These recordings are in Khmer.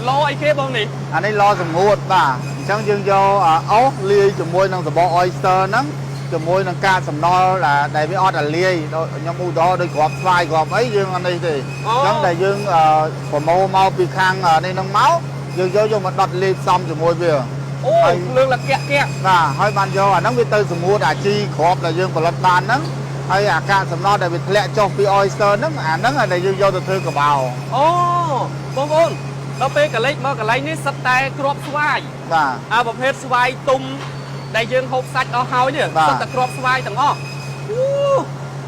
ឡអីគេបងនេះ អានេះឡសម្ងួតបាទអញ្ចឹងយើងយកអុសលាយជាមួយនឹងសម្បក oyster ហ្នឹងជាមួយនឹងកាកសំណល់ដែលវាអត់អាលាយដូចខ្ញុំឧទាហរណ៍ដូចគ្រាប់ស្វាយគ្រាប់អីយើងអត់នេះទេអញ្ចឹងដែលយើងប្រមូលមកពីខាងនេះហ្នឹងមកយើងយកយកមកដុតលាយផ្សំជាមួយវា អូ ហើយ ភ្លើងលកាក់កាក់ បាទហើយបានយកអាហ្នឹងវាទៅសម្ងួតអាជីគ្រាប់ដែលយើងផលិតបានហ្នឹងហើយអាកាកសំណល់ដែលវាធ្លាក់ចុះពី oyster ហ្នឹងអាហ្នឹងដែលយើងយកទៅធ្វើកបោ អូបងប្អូនដល់ពេលកលេចមកកន្លែងនេះសិតតែគ្រាប់ស្វាយ បាទ អាប្រភេទស្វាយទុំដែលយើងហូបសាច់អស់ហើយនេះ បាទ សិតតែគ្រាប់ស្វាយទាំងអស់អូ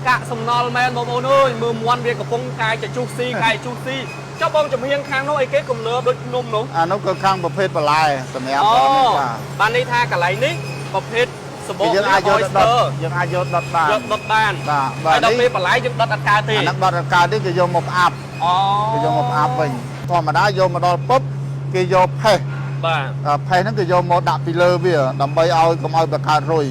កាក់សំណល់មែនបងប្អូនអើយមើលមាន់វាកំពុងកាយចជុះស៊ីកាយជុះស៊ីចុះបងចំហៀងខាងនោះអីគេគំនើដូចភ្នំនោះ អានោះក៏ខាងប្រភេទបន្លែសម្រាប់ អូ នេះបាទ បានន័យថាកន្លែងនេះប្រភេទសបក យើងអាចយកទៅដុត oyster យើងអាចយកដុតបាន យកដុតបាន បាទបាទ ហើយដល់ពេលបន្លែយើងដុតអត់កើតទេ អាហ្នឹងដុតអត់កើតទេគេយកមកផ្អាប់ អូ គេយកមកផ្អាប់វិញធម្មតាយកមកដល់ពុបគេយកផេះ បាទ អាផេះហ្នឹងគេយកមកដាក់ពីលើវាដើម្បីឲ្យកុំឲ្យបង្កើតរុយ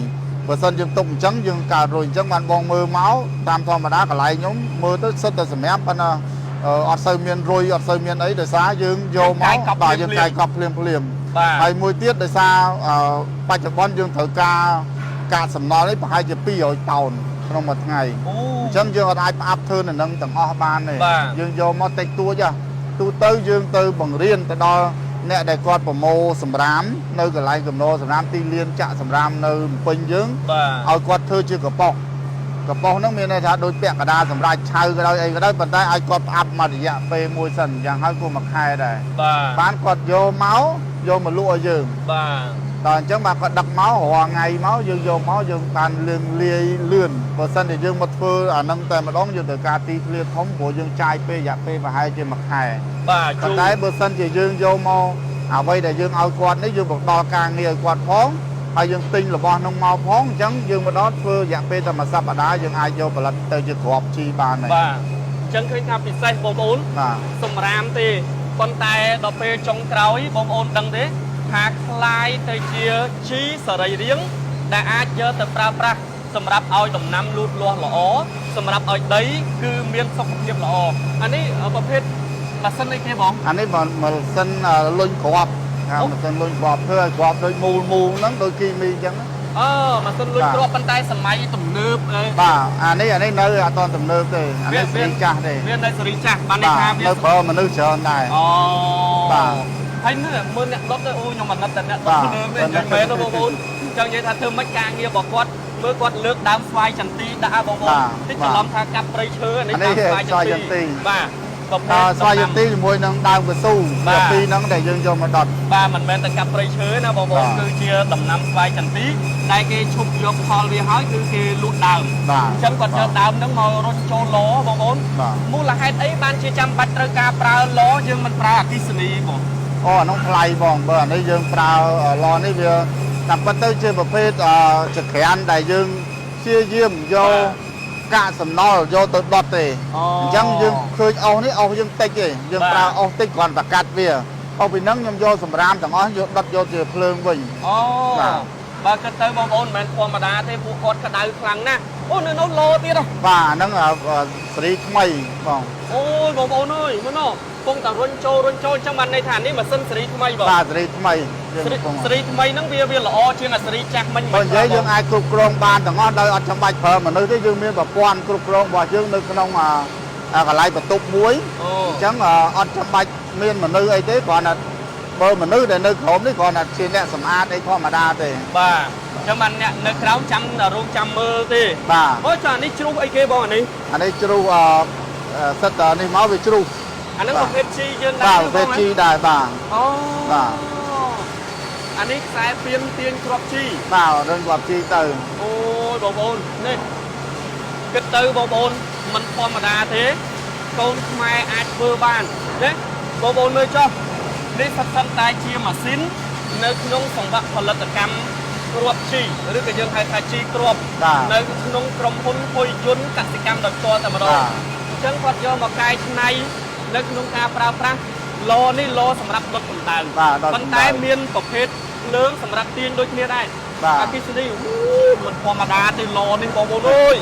បើសិនយើងទុកអញ្ចឹងយើងកើតរុយអញ្ចឹងបានបងមើលមកតាមធម្មតាកន្លែងខ្ញុំមើលទៅសិតតែសម្រាប់ប៉ុន្តែអត់សូវមានរុយអត់សូវមានអីដោយសារយើងយកមកបាទយើងកាយកប់ភ្លាមភ្លាមៗ បាទ ហើយមួយទៀតដោយសារបច្ចុប្បន្នយើងត្រូវការកាកសំណល់នេះប្រហែលជា200តោនក្នុងមួយថ្ងៃ អូ អញ្ចឹងយើងអត់អាចផ្អាប់ធ្វើនៅនឹងទាំងអស់បានទេ បាទ យើងយកមកតិចតួចហ៎ទូទៅយើងទៅបង្រៀនទៅដល់អ្នកដែលគាត់ប្រមូលសម្រាមនៅកន្លែងកំណោសម្រាមទីលានចាក់សម្រាមនៅភ្នំពេញយើង បាទ ឲ្យគាត់ធ្វើជាកប៉ុសកប៉ុសហ្នឹងមានន័យថាដូចពាក់កណ្ដាលសម្រាប់ឆៅក៏ដោយអីក៏ដោយប៉ុន្តែឲ្យគាត់ផ្អាប់មករយៈពេលមួយសិនយ៉ាងហើយគួរមួយខែដែរ បាទ បានគាត់យកមកយកមកលក់ឲ្យយើង បាទ ដល់អញ្ចឹងបាទគាត់ដឹកមករាល់ថ្ងៃមកយើងយកមកយើងបានលឿនលាយលឿនបើសិនជាយើងមកធ្វើអាហ្នឹងតែម្ដងយើងត្រូវការទីធ្លាធំព្រោះយើងចាយពេលរយៈពេលប្រហែលជាមួយខែ បាទ ប៉ុន្តែបើសិនជាយើងយកមកអ្វីដែលយើងឲ្យគាត់នេះយើងបង្ដល់ការងារឲ្យគាត់ផងហើយយើងទិញរបស់ហ្នឹងមកផងអញ្ចឹងយើងមកដល់ធ្វើរយៈពេលតែមួយសប្តាហ៍យើងអាចយកផលិតទៅជាគ្រាប់ជីបានហើយ បាទអញ្ចឹងឃើញថាពិសេសបងប្អូន បាទ សម្រាមទេប៉ុន្តែដល់ពេលចុងក្រោយបងប្អូនដឹងទេថាคล้ายទៅជាជីសរីរាង្គដែលអាចយកទៅប្រើប្រាស់សម្រាប់ឲ្យដំណាំលូតលាស់ល្អសម្រាប់ឲ្យដីគឺមានសុខភាពល្អអានេះប្រភេទម៉ាស៊ីនអីគេបង អានេះបើម៉ាស៊ីនលុញគ្រាប់ថា អូ ម៉ាស៊ីនលុញគ្រាប់ធ្វើឲ្យគ្រាប់ដូចមូលមូលហ្នឹងដូចគីមីអញ្ចឹងណា អឺម៉ាស៊ីនលុញ បាទ គ្រាប់ប៉ុន្តែសម័យទំនើបអី បាទអានេះអានេះនៅអត់ទាន់ទំនើបទេអានេះសេរីចាស់ទេ វានៅសេរីចាស់បានន័យ បាទ ថាវា នៅប្រើមនុស្សច្រើនដែរ អូ បាទ ហើយនេះមើលអ្នកដុតទៅអូខ្ញុំអាណិតតែអ្នកដុត បាទ ភ្លើងទេអញ្ចឹងមែនទេបងប្អូនអញ្ចឹងនិយាយថាធ្វើម៉េចការងាររបស់គាត់មើលគាត់លើកដើមស្វាយចន្ទីដាក់ឲ្យបងប្អូន បាទ តិចច្រឡំថាកាប់ព្រៃឈើអានេះ អានេះ ដើមស្វាយ ស្វាយ ចន្ទី ចន្ទី បាទប្រភេ អ ទ ស្វាយចន្ទីជាមួយនឹងដើមកស៊ូ បាទ ពីរហ្នឹងដែលយើងយកមកដុត បាទមិនមែនតែកាប់ព្រៃឈើណាបងប្អូន បាទ គឺជាដំណាំស្វាយចន្ទីដែលគេឈប់យកផលវាហើយគឺគេលក់ដើម បាទ អញ្ចឹងគាត់យកដើមហ្នឹងមករុញចូលឡបងប្អូន បាទ មូលហេតុអីបានជាចាំបាច់ត្រូវការប្រើឡយើងមិនប្រើអគ្គិសនីបង អូអានោះថ្លៃបងបើអានេះយើងប្រើឡនេះវាតាមពិតទៅជាប្រភេទអចក្រានដែលយើងព្យាយាមយកកាកសំណល់យកទៅដុតទេ អូ អញ្ចឹងយើងឃើញអុសនេះអុសយើងតិចទេយើង បាទ ប្រើអុសតិចគ្រាន់តែកាត់វាអុសពីហ្នឹងខ្ញុំយកសម្រាមទាំងអស់យកដុតយកជាភ្លើងវិញ អូ បាទ បើគិតទៅបងប្អូនមិនមែនធម្មតាទេពួកគាត់ក្តៅខ្លាំងណាស់អូនៅនោះឡទៀតហ៎ បាទអាហ្នឹងសេរីថ្មីបង អូយបងប្អូនអើយមើលណោះពងតែរុញចូលរុញចូលអញ្ចឹងបានន័យថានេះម៉ាស៊ីនសេរីថ្មីបង បាទសេរីថ្មីយើង សេរី កំពុង សេរីថ្មីហ្នឹងវាវាល្អជាងអាសេរីចាស់មិញ បើនិយាយយើងអាចគ្រប់គ្រងបានទាំងអស់ដោយអត់ចាំបាច់ប្រើមនុស្សទេយើងមានប្រព័ន្ធគ្រប់គ្រងរបស់យើងនៅក្នុងអាកន្លែងបន្ទប់មួយ អូ អញ្ចឹងអត់ចាំបាច់មានមនុស្សអីទេគ្រាន់តែបើមនុស្សដែលនៅក្រោមនេះគ្រាន់តែជាអ្នកសម្អាតអីធម្មតាទេ បាទអញ្ចឹងបានអ្នកនៅក្រោមចាំរោងចាំមើលទេ បាទ អូចាអានេះជ្រុះអីគេបងអានេះ អានេះជ្រុះសិតតែនេះមកវាជ្រុះ អាហ្នឹងប្រភេទជីយើងដែរ បាទ ទេ ប្រភេទជីដែរបាទ អូ បាទ អានេះខ្សែពៀនទាញគ្រាប់ជី បាទរឹងគាត់ជីទៅ អូយបងប្អូននេះគិតទៅបងប្អូនមិនធម្មតាទេកូនខ្មែរអាចធ្វើបានណាបងប្អូនមើលចុះនេះសិតសឹងតែជាម៉ាស៊ីននៅក្នុងសង្វាក់ផលិតកម្មគ្រាប់ជីឬក៏យើងហៅថាជីគ្រាប់ បាទ នៅក្នុងក្រុមហ៊ុនពុយយន្តកសិកម្មដោយផ្ទាល់តែម្ដង បាទ អញ្ចឹងគាត់យកមកកែច្នៃនៅក្នុងការប្រើប្រាស់ឡនេះឡសម្រាប់ដុតកម្ដៅ បាទដុត ប៉ុន្តែមានប្រភេទភ្លើងសម្រាប់ទាញដូចគ្នាដែរ បាទ អគ្គិសនីអូមិនធម្មតាទេឡនេះបងប្អូនអើយ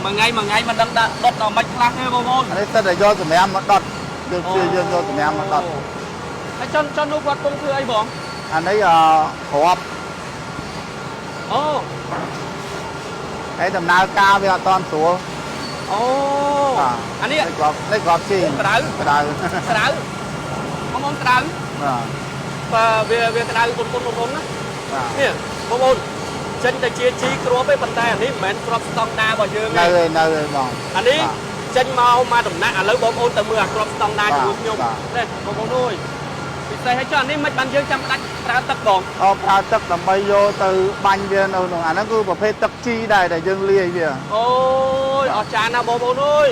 មួយថ្ងៃមួយថ្ងៃមិនដឹងដាក់ដុតដល់មិនខ្លះទេបងប្អូន អានេះសិតតែយកសម្រាមមកដុតយើងព្យាយាមយកសម្រាមមកដុត អូ ហើយចន់ចន់នោះគាត់គង់ធ្វើអីបង អានេះអគ្រាប់ អូ ហើយដំណើរការវាអត់តាន់ស្រួល អូ បាទ អានេះ នេះគ្រាប់នេះគ្រាប់ជី ក្តៅ ក្តៅ ក្តៅបងប្អូនក្តៅ បាទ បាទវាវាក្តៅពុនពុនបងប្អូនណា បាទ នេះបងប្អូនចេញទៅជាជីគ្រាប់ទេប៉ុន្តែអានេះមិនមែនគ្រាប់ស្តង់ដារបស់យើង នៅ ទេ ឯនៅឯបង អានេះចេញមកមកដំណាក់ឥឡូវបងប្អូនទៅមើលអាគ្រាប់ស្តង់ដាជាមួយខ្ញុំ បាទ នេះបងប្អូនអើយពិសេសហើយចុះអានេះមិនបានយើងចាំដាច់ប្រើទឹកបង អប្រើទឹកដើម្បីយកទៅបាញ់វានៅក្នុងអាហ្នឹងគឺប្រភេទទឹកជីដែរដែលយើងលាយវា អូយអស្ចារ្យណាស់បងប្អូនអើយ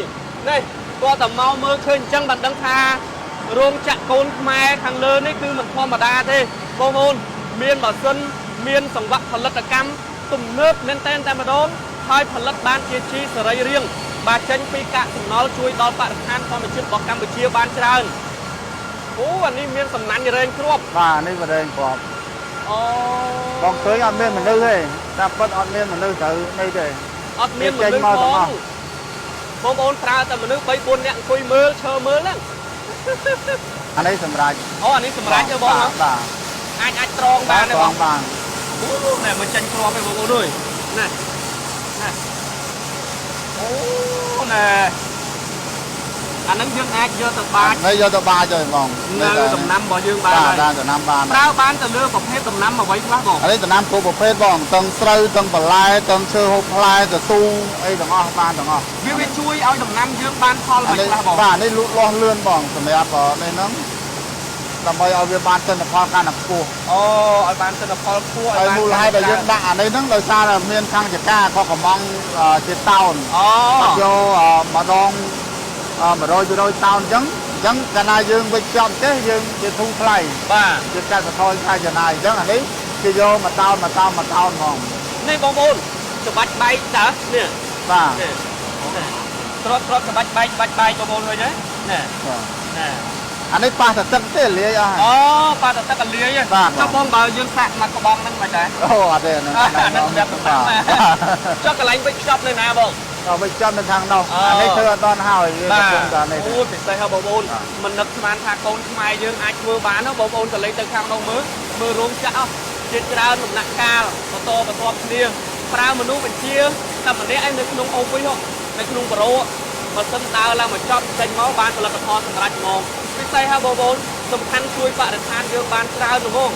នេះគាត់តែមកមើលឃើញអញ្ចឹងបានដឹងថារោងចក្រកូនខ្មែរខាងលើនេះគឺមិនធម្មតាទេបងប្អូនមានម៉ាស៊ីនមានសង្វាក់ផលិតកម្មទំនើបមែនតែនតែម្ដងហើយផលិតបានជាជីសរីរាង្គបាទចេញពីកាកសំណល់ជួយដល់បរិស្ថានធម្មជាតិរបស់កម្ពុជាបានច្រើនអូអានេះមានសំណាញ់រែងគ្រាប់ បាទនេះបរេងគ្រាប់ អូ បងឃើញអត់មានមនុស្សទេតែពិតអត់មានមនុស្សត្រូវនេះទេ អត់មានមនុស្ស ចេញមក ផង ទាំងអស់ បងប្អូនប្រើតែមនុស្ស3 4នាក់អង្គុយមើលឈើមើលហ្នឹង អានេះសម្រាប់ អូអានេះសម្រាប់ទេបងហ៎ បាទ អាចអាចត្រងបានទេបង បាន អូណែមកចេញគ្រាប់ទេបងប្អូនអើយណែណែអូណែអាហ្នឹងយើងអាចយកទៅបាច នេះយកទៅបាចហើយបង នៅដំណាំរបស់យើងបាន បាទ ហើយ បានដំណាំបាន ប្រើបានទៅលើប្រភេទដំណាំអ្វីខ្លះបង អានេះដំណាំគ្រប់ប្រភេទបងទាំងស្រូវទាំងបន្លែទាំងឈើហូបផ្លែកស៊ូអីទាំងអស់បានទាំងអស់ វាវាជួយឲ្យដំណាំយើងបានផលអ្វី អានេះ ខ្លះបង បាទនេះលូតលាស់លឿនបងសម្រាប់នេះហ្នឹងដើម្បីឲ្យវាបានទិន្នផលកាន់តែខ្ពស់ អូឲ្យបានទិន្នផលខ្ពស់ឲ្យ ហើយ បាន មូលហេតុដែលយើងដាក់អានេះហ្នឹងដោយសារតែមានខាងចការក៏កំងជាតោន អូ គាត់យកម្ដង100 200តោនអញ្ចឹងអញ្ចឹងកាលណាយើងវិចចប់ចេះយើងជាធូរថ្លៃ បាទ ជាកាត់បន្ថយការចំណាយអញ្ចឹងអានេះគេយកមកតោនមកតោនមកតោនហ្មង នេះបងប្អូនច្បាច់បែកតើនេះ បាទ នេះនេះគ្រាប់គ្រាប់ច្បាច់បែកច្បាច់បែកបងប្អូនឃើញទេនេះ បាទ នេះ អានេះប៉ះតែទឹកទេលាយអស់ហើយ អូប៉ាតទឹកកលាយ បាទ ចុះបងបើយើងសាក់មកក្បងហ្នឹងមិនដែរ អូអត់ទេអាហ្នឹង អាហ្នឹងសម្រាប់សម្រាប់ បាទ ចុះកន្លែងវិចខ្ចប់នៅណាបង ដល់វិចចំនៅខាងនោះ អូ អានេះធ្វើអត់ដល់ហើយវា បាទ កំពុងតែនេះ អូពិសេសហ៎បងប្អូន បាទ មិននឹកស្មានថាកូនខ្មែរយើងអាចធ្វើបានណាបងប្អូនក៏លេចទៅខាងនោះមើលមើលរោងចក្រអស់ជាច្រើនដំណាក់កាលបន្តបន្ទាប់គ្នាប្រើមនុស្សបញ្ជាតែម្នាក់ឯងនៅក្នុងអូហ្វីសហ៎នៅក្នុងប្រូបើសិនដើរឡើងមកចប់ចេញមកបានផលិតផលសម្រាប់ហ្មងពិសេសហ៎បងប្អូនសំខាន់ជួយបរិស្ថានយើងបានច្រើនហ្មង